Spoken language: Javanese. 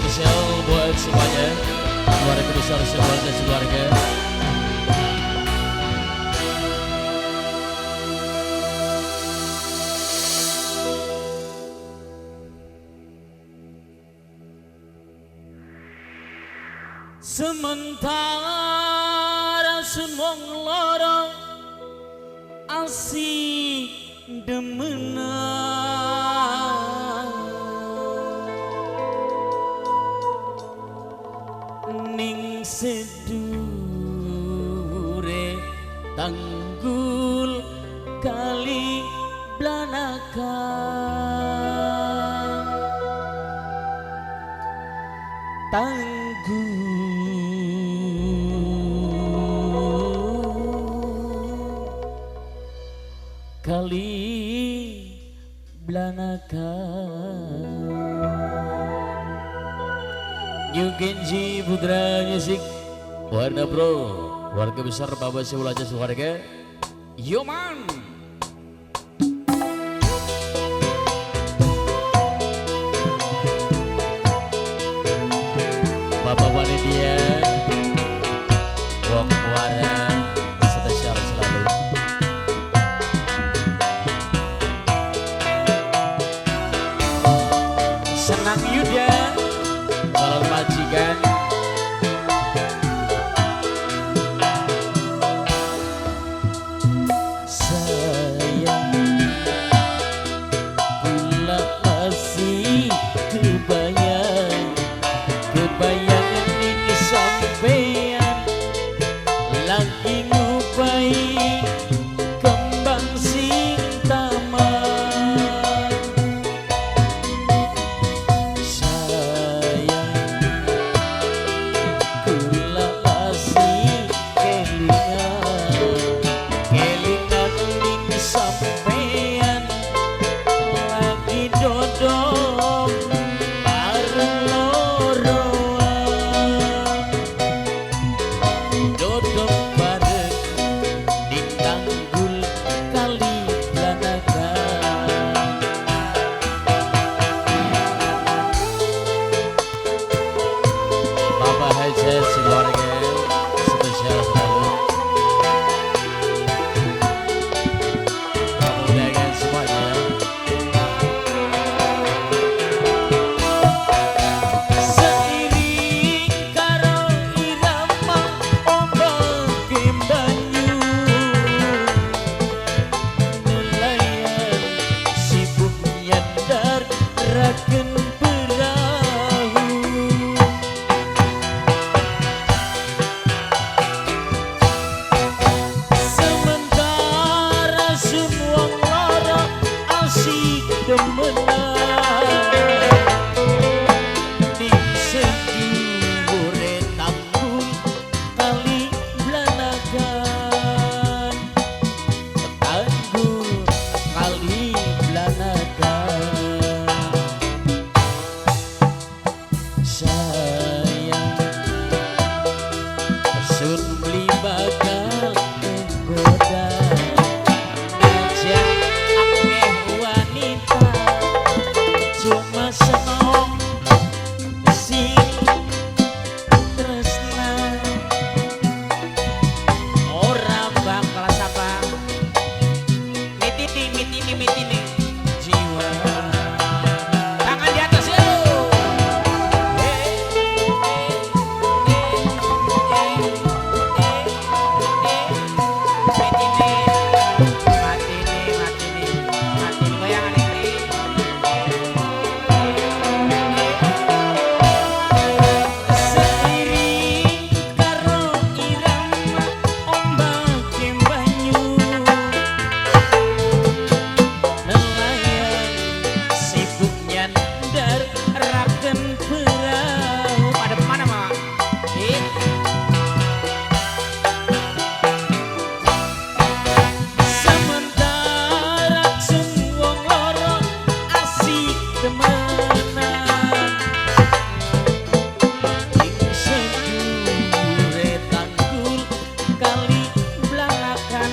Spesial buat semuanya, keluarga besar, sekeluarga, keluarga. Sementara sun wong loro asik demenan ning sedure tanggul kali Blanakan tanggul kali Blanakan. New Genji Putra Music Warna Bro, warga besar Bapak Sewulaja Suwarga Yoman. Bapak Panitia Wong Muara spesial selalu. Senang Yuda calon majikan. Sayang kula masih kebayang, kebayang ini sampean lagi ngupai kembang sing taman. Sayang kula masih kelingan, kelingan ning sampean lagi dodong bareng loroan, dodong bareng di tanggul kali Blanakan. Bapak Haji keluarga spesial selalu. Kamu undangan semuanya. Seiring karo irama ombake banyu, nelayan sibuk nyandar raken perahu. Sementara semua loro asik demenan ning sedhuwure tanggul kali Blanakan, tanggul kali Blanakan. Sayang sun beli bakal menggoda, najan akeh wanita cuma seneng sing tresna. Ora bakal sapa. Mitini mitini mitini. Jiwa. Tangan di atas yo. Mitini. Matini matini. Matini goyangan iki. Seiring karo irama ombake banyu, nelayan sibuk nyandar raken perahu. Pada mana, Mak? Eh, Sementara sun wong loro asik demenan ing sedhuwure tanggul kali Blanakan.